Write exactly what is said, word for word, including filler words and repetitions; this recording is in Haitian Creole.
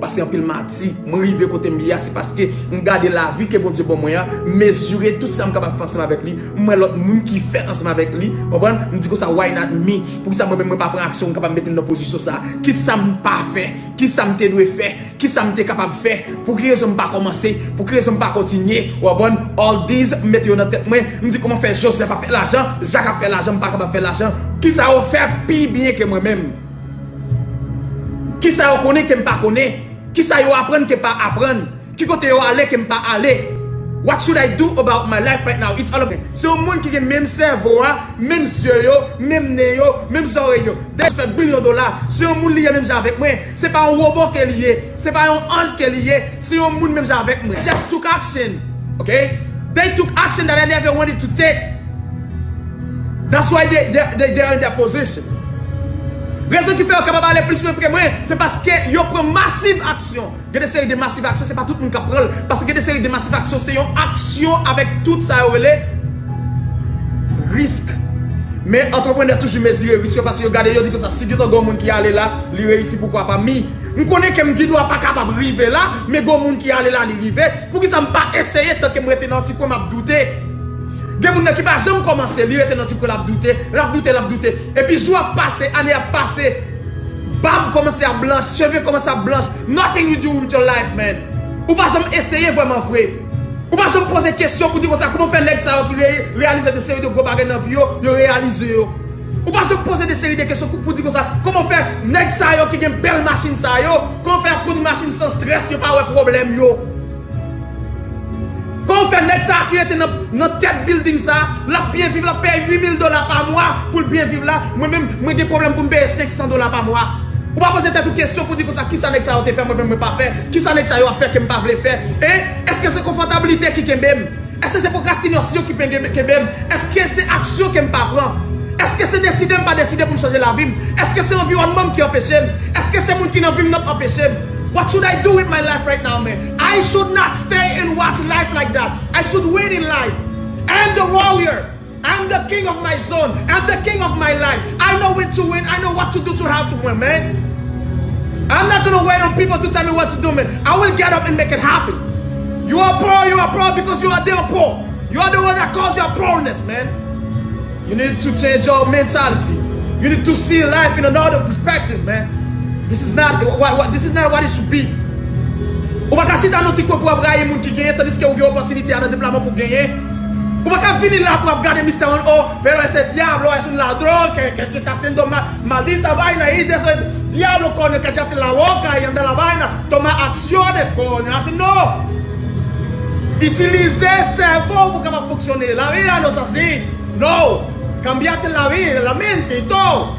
Se anpil mati. Mwen rive kote m ye a, se paske m gade lavi ke Bondye ban mwen an, m mezire tout sa m kapab fè ansanm avèk li, m wè lòt moun ki fè ansanm avèk li, w konprann? M di konsa, why not me? Poukisa mwen menm mwen pa pran aksyon, m kapab mete m nan pozisyon sa a? Kisa m pa fè? Kisa m te dwe fè? Kisa m te kapab fè? Pou ki rezon m pa kòmanse? Pou ki rezon m pa kontinye? W konprann? All these, m mete yo nan tèt mwen, m di kòman fè Joseph ap fè lajan, Jak ap fè lajan, m pa kapab fè lajan? Kisa yo fè pi byen ke mwen menm? Kisa yo konnen ke m pa konnen? Kisa yo aprann ke m pa aprann? Ki kote yo ale ke m pa ale? What should I do about my life right now? It's all about. Se yon moun ki gen menm sèvo a, menm zye yo, menm nen yo, menm zòrèy yo. Dèyè fè bilyon dola. Se yon moun li ye menm jan avèk mwen. Se pa yon wobo ke li ye. Se pa yon anj ke li ye. Se yon moun menm jan avèk mwen. Just took action. Okay? They took action that I never wanted to take. That's why they, they, they, they are in that position. Rezon ki fè yo kapab ale plis lwen ke mwen, se paske yo pran masiv aksyon. Gen de seri de masiv aksyon, se pa tout moun k ap pran l. Paske gen de seri de masiv aksyon, se yon aksyon avèk tout sa yo rele risk. Men antreprenè toujou mezire risk yo, paske yo gade, yo di konsa, si gentan gen yon moun ki ale la, li reyisi, poukwa pa mi? M konnen ke m gen dwa pa kapab rive la, men gen yon moun ki ale la, li rive. Poukisa m pa eseye tanke m rete nan yon ti kwen, m ap doute? Gen moun nan ki pa janm kòmanse, li rete nan ti kwen, l ap doute, l ap doute, l ap doute. Epi jou ap pase, ane ap pase, bab kòmanse ap blanch, cheve kòmanse ap blanch. Nothing you do with your life, man. Ou pa janm eseye vrèman vre. Ou pa janm poze kesyon pou di konsa, kòman fè nèg sa yo ki re-, reyalize de seri de gwo bagay nan vi yo, yo reyalize yo? Ou pa janm poze de seri de kesyon pou, pou di konsa, kòman fè nèg sa yo ki gen bèl machin sa yo, kòman fè y ap kondui machin san strès, yo pa wè pwoblèm yo? Kòman fè nèg sa a ki rete nan, nan tèt bilding sa a, l ap byen viv, l ap peye uit mil dola pa mwa pou l byen viv la, mwen menm, mwen gen pwoblèm pou m peye senk san dola pa mwa? Ou pa poze tèt ou kesyon pou di konsa, kisa nèg sa yo te fè, mwen menm mwen pa fè? Kisa nèg sa yo ap fè ke m pa vle fè? Hein? Èske se konfòtablite ki kenbe m? Èske se pwokrastinasyon ki pen-, kenbe m? Èske se aksyon ke m pa pran? Èske se deside m pa deside pou m chanje lavi m? Èske se anviwònman m ki anpeche m? Èske se moun ki nan vi m nan k anpeche m? What should I do with my life right now, man? I should not stay and watch life like that. I should win in life. I am the warrior. I'm the king of my zone. I'm the king of my life. I know when to win. I know what to do to have to win, man. I'm not gonna wait on people to tell me what to do, man. I will get up and make it happen. You are poor, you are poor because you are damn poor. You are the one that caused your poorness, man. You need to change your mentality. You need to see life in another perspective, man. This is not what, what, this is not what it should be. Ou pa ka chita nan ti kwen pou ap rayi moun ki genyen, tandiske ou gen opòtinite a nan deplwaman pou genyen. Ou pa ka vini la pou ap gade Mister One, oh, pero ese diablo es un ladrón, que, que, que está haciendo ma-, maldita vaina, y de ese diablo, coño, que ya te la boca y anda la vaina, toma acciones, coño, así no. Itilize sèvo pou kapab fonksyone. La vida no es así. No. Cambiate la vida, la mente y todo.